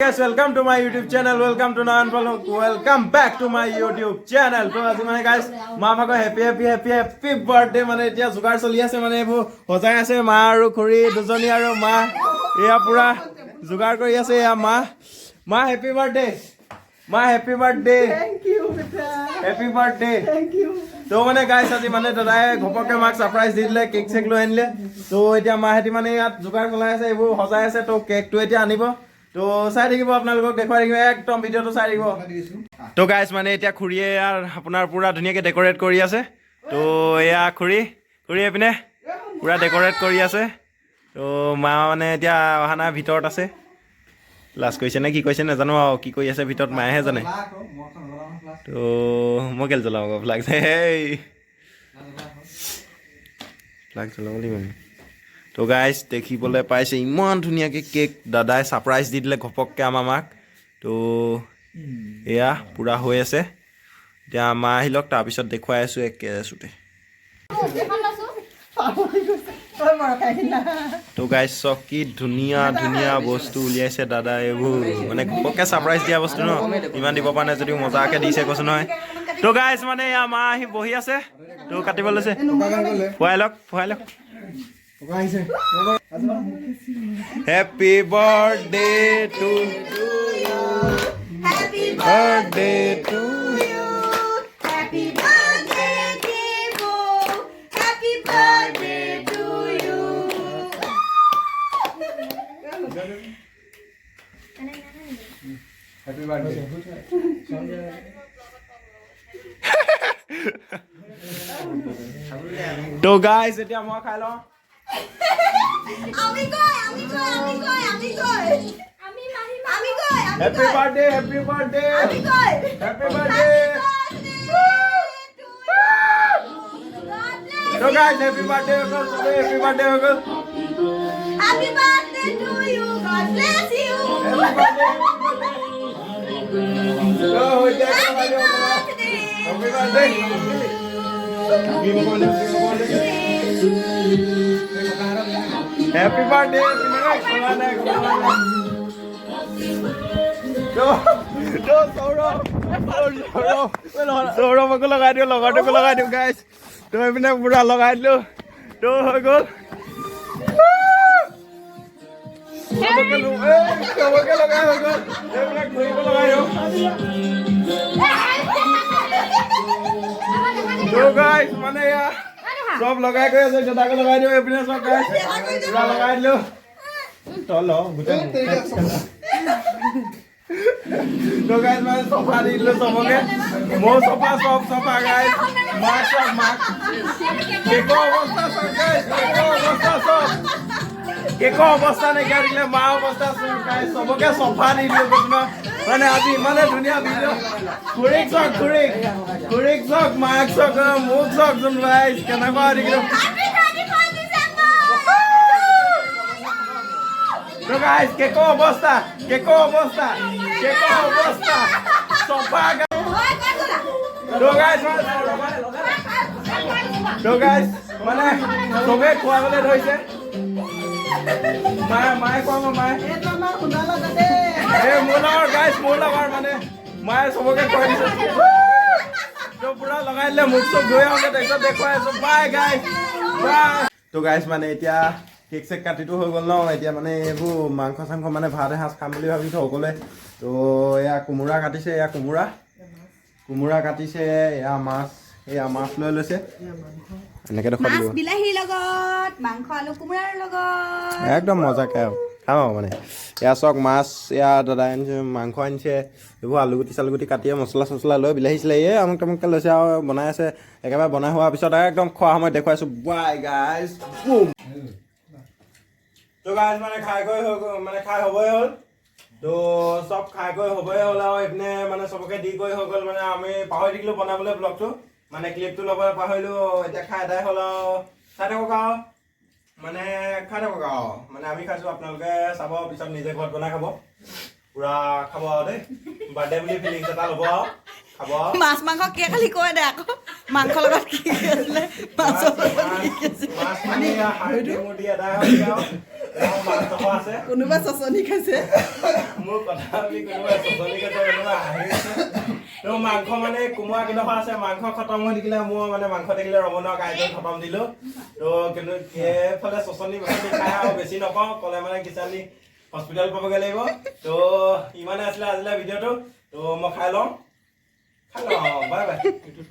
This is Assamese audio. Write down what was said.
Guys, welcome to my YouTube channel. Welcome to Nayan Palok. Welcome back to my YouTube channel. তো আজি মানে guys, মা ভাগৰ happy happy happy happy birthday. মানে এতিয়া যোগাৰ চলি আছে, মানে এইবোৰ সজাই আছে মা আৰু খুৰী দুজনী আৰু মা এয়া পুৰা যোগাৰ কৰি আছে। এয়া মা, মা হেপী বাৰ্থডে, মা happy birthday. Thank you বেটা। Happy birthday. Thank you. তো মানে গাইছ, আজি মানে দাদাই ঘপককে মাক ছাৰপ্ৰাইজ দি দিলে, কেক চেক লৈ আনিলে। তো এতিয়া মাহঁতি মানে ইয়াত যোগাৰ চলাই আছে, এইবোৰ সজাই আছে। তো কেকটো এতিয়া আনিব, তো চাই থাকিব, আপোনালোকক দেখুৱাই থাকিব, একদম ভিডিঅ'টো চাই থাকিব। তো গাইছ, মানে এতিয়া খুৰীয়ে ইয়াৰ আপোনাৰ পুৰা ধুনীয়াকৈ ডেক'ৰেট কৰি আছে। তো এয়া খুৰী, খুৰী এইপিনে পুৰা ডেক'ৰেট কৰি আছে। তো মা মানে এতিয়া অহা নাই, ভিতৰত আছে। লাজ কৰিছে নে কি কৰিছে নাজানো আৰু, কি কৰি আছে ভিতৰত মায়েহে জানে। তো মই কেলে জ্বলাম আকৌ ফ্লাগ? হেই, ফ্লাগ জ্বলাব লাগিব নি? তো গাইজ, দেখিবলৈ পাইছে ইমান ধুনীয়াকৈ কেক, দাদাই ছাৰপ্ৰাইজ দি দিলে ঘপককৈ আমাৰ মাক। তো এয়া পূৰা হৈ আছে। এতিয়া মা আহি লওক, তাৰপিছত দেখুৱাই আছোঁ একে চুটে। তই মৰকাই না। তো গাইজ চাওক, কি ধুনীয়া ধুনীয়া বস্তু উলিয়াইছে দাদা। এইবোৰ মানে ঘপককৈ ছাৰপ্ৰাইজ দিয়া বস্তু ন, ইমান দিব পৰা নাই যদিও মজাকৈ দিছে, কৈছোঁ নহয়। তো গাইজ, মানে এয়া মা আহি বহি আছে, তো কাটিব লৈছে। খুৱাই লওক, খুৱাই লওক। Happy birthday to Happy birthday to you. Happy birthday, Devo. Happy birthday to you. Happy birthday. তো গাইজ, এতিয়া মই খাই লওঁ। আমি কই, আমি কই, আমি কই, আমি কই, আমি আমি কই, আমি হেপী কই, বাৰ্থডে, হেপী বাৰ্থডে। আমি কই। Happy birthday. Happy birthday to you. God bless তো গাইজ, হেপী বাৰ্থডে হৈ গ'ল, চবেই হেপী বাৰ্থডে হৈ গ'ল। Happy birthday to you. God bless you. Happy birthday. তো এতিয়া Happy birthday. Happy birthday. Happy birthday. খোলা নাই, খোলা নাই। তো তো সৌৰভ, সৌৰভ, সৌৰভকো লগাই দিওঁ, লগৰটোকো লগাই দিওঁ। গাইজ, তো এইপিনে পুৰা লগাই দিলোঁ, তো হৈ গ'ল। চবকে লগাই হৈ গ'ল, এইবিলাক ঘূৰিব লগাই দিওঁ। তো গাইজ, মানে এয়া চব লগাই গৈ আছে, দেউতাকো লগাই দিওঁ। এইপিনে চব গাইজ, পুৰা লগাই দিলোঁ। তল গোটেই। তো গাইজ, মানে চফা দি দিলোঁ চবকে, ময়ো চফা, চব চফা। গাইজ, মাক চব, মাক কেকৰ অৱস্থা চব। গাইজ, কেকৰ অৱস্থা চব, কেকৰ অৱস্থা নাইকিয়া দিলে, মা অৱস্থা চব। গাইজ, চবকে চফা দি দিলোঁ, কৈছো নহয়। মানে আজি ইমানে ধুনীয়া ভিডিঅ'। খুৰীক চাওক, খুৰীক, খুৰীক চাওক, মাক চাওক, মোক চাওকচোন। গাইজ, কেনেকুৱা দেখিলোঁ। Happy 31 December. তো গাইজ, কেকৰ অৱস্থা, কেকৰ অৱস্থা, কেকৰ অৱস্থা চফা। হয়, ক'ত গ'লা? তো গাইজ, তো গাইজ, মানে চবে খুৱাবলৈ ধৰিছে। মায়ে, মায়ে খুৱাব, মায়ে। এইটো আমাৰ সোণাৰ লগতে। এই মোৰ লগৰ গাইজ, মোৰ লগৰ, মানে মায়ে চবকে খুৱাই দিছে। তো পুৰা লগাই দিলে, মুখ চুখ ধুই আহোঁতে, তাৰপিছত দেখুৱাই আছো। বাই গাইজ, বাই। তো গাইজ, মানে এতিয়া কেক চেক কাটিটো হৈ গ'ল ন। এতিয়া মানে এইবোৰ মাংস চাংস, মানে ভাত এসাঁজ খাম বুলি ভাবিছোঁ সকলোৱে। তো এয়া কোমোৰা কাটিছে, এয়া কোমোৰা, কোমোৰা কাটিছে। এয়া মাছ, এয়া মাছ লৈ লৈছে, এনেকৈ দেখুৱাই মাছ দিব। বিলাহীৰ লগত, মাংস আলু কোমোৰাৰ লগত। একদম মজাকে আৰু খাম আৰু। মানে এয়া চাওক, মাছ এয়া দাদাই আনিছে, মাংস আনিছে, এইবোৰ আলুগুটি চালুগুটি কাটিয়ে মছলা চছলা লৈ বিলাহী চিলাহী এই আমুক তামুককৈ লৈছে আৰু বনাই আছে। একেবাৰে বনাই হোৱাৰ পিছত একদম খোৱা সময়ত দেখুৱাইছোঁ। Bye guys, boom. তো গাইজ, মানে খাই গৈ হৈ গ'ল, মানে খাই হ'বই হ'ল। তো চব খাই গৈ হ'বই হ'ল আৰু এইপিনে মানে চবকে দি গৈ হৈ গ'ল। মানে আমি পাহৰি থাকিলোঁ বনাবলৈ ব্লগটো, মানে ক্লিপটো ল'বলৈ পাহৰিলোঁ। এতিয়া খাই এদাই হ'ল আৰু চাই থাকক আৰু, মানে খাই থাকক আৰু। মানে আমি খাইছোঁ, আপোনালোকে চাব, পিছত নিজে ঘৰত বনাই খাব, পুৰা খাব আৰু দেই। বাৰ্থডে বুলি ফিলিংছ এটা ল'ব আৰু খাব আৰু। মাছ মাংস কি খালি কৈ দে আকৌ, মাংসৰ লগত কি কি আছিলে, মাছৰ লগত কি কি আছিলে? মাছ মানে হাৰ্ডি মুৰ্দি এদাই হ'ল আৰু। মাংস আছে। কোনোবা চচনি খাইছে। মোৰ কথা বুলি কোনোবা চচনি খাইছে, কোনোবা হাঁহিছে। তো মাংস মানে কোমোৰা কেইডোখৰ আছে, মাংস খতম হৈ থাকিলে, মোৰ মানে মাংস থাকিলে ৰ'ব নোৱাৰো, কাইলৈ খতম দিলো। তো কিন্তু সেইফালে চচনি বাচনি খাই আৰু বেছি নকওঁ, ক'লে মানে কিজানি হস্পিটেল পাবগৈ লাগিব। তো ইমানে আছিলে আজিলৈ ভিডিঅ'টো। তো মই খাই লওঁ, খাই লওঁ। Bye bye.